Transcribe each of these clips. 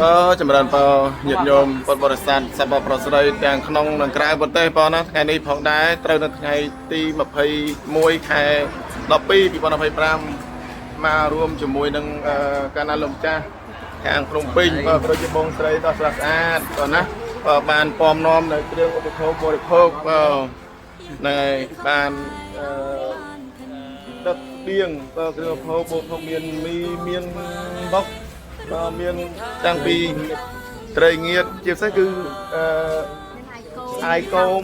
បើចម្រើនបើញាតិញោមពុទ្ធបរិស័ទសប្បុរសស្រីទាំងក្នុងនិងក្រៅប្រទេសបងណាថ្ងៃនេះផងដែរត្រូវនៅថ្ងៃទី21ខែ12 2025មករួមជាមួយនឹងអឺកាលណាលោកម្ចាស់ខាងភ្នំពេញបើប្រជាបងស្រីដ៏ស្រស់ស្អាតបងណាបើបានពំនាំនៅគ្រឿងឧបភោគបរិភោគបើហ្នឹងហើយបានអឺ ទឹកដៀងបើគ្រឿងភោគបូកភោគមានមីមានបុកបើមានតាំងពីត្រីងៀតជាពិសេសគឺអឺអាយកូម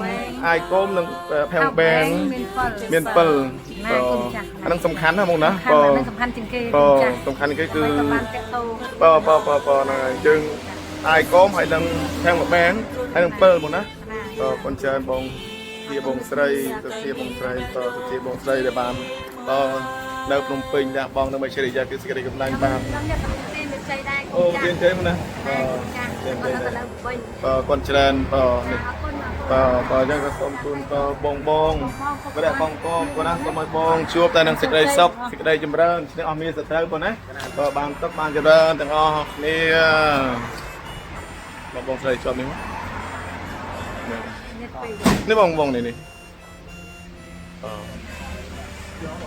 អាយកូមនិងផែងបែង មានពិល មានពិល ណាគុណចាស់ អានឹងសំខាន់ណាស់ហ្មងណា សំខាន់អានឹងសំខាន់ជាងគេ បើ គុណចាស់ សំខាន់គេគឺ ដើម្បីក៏បានតាក់ទង បើបើបើបើហ្នឹងហើយយើងអាយកូមហើយនឹងផែងបែងហើយនឹងពិលហ្មងណា ណា បើកូនច្រើនបងជាបងស្រីសជាបងស្រីបើសជាបងស្រីដែលបានបើនៅភ្នំពេញដែរបងនៅមជ្ឈរិយាគឺសេចក្តីកំឡាញ់បាន ខ្ញុំអ្នកកំពុងមានជ័យដែរ អូ គុណចាស់ ទៀនទេមកណា ណា បើ គុណចាស់ ទៀន គាត់ ទេ នៅទៅវិញ បើកូនច្រើនបើនេះ អរគុណអរគុណ បើបើអញ្ចឹងក៏សូមជូនបើបងបងម្នាក់បងកងកូនណាសូមឲ្យបងជួបតែនឹងសេចក្តីសុខសេចក្តីចម្រើនឈ្នះអស់មានសត្រូវបងណាបើបានសុខបានចម្រើនទាំងអស់គ្នាបងបងស្រីជាប់នេះមក ញាតិពេក នេះបងបងនេះនេះអឺ ទ្រង់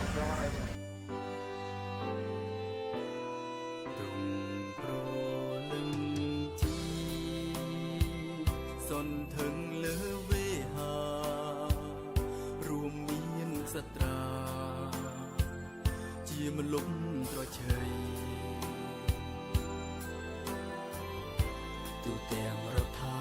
ប្រលឹងជីសន្ធឹងលើវេហារួមមានសត្រា ជាមលុបត្រជ័យទូទាំងរដ្ឋា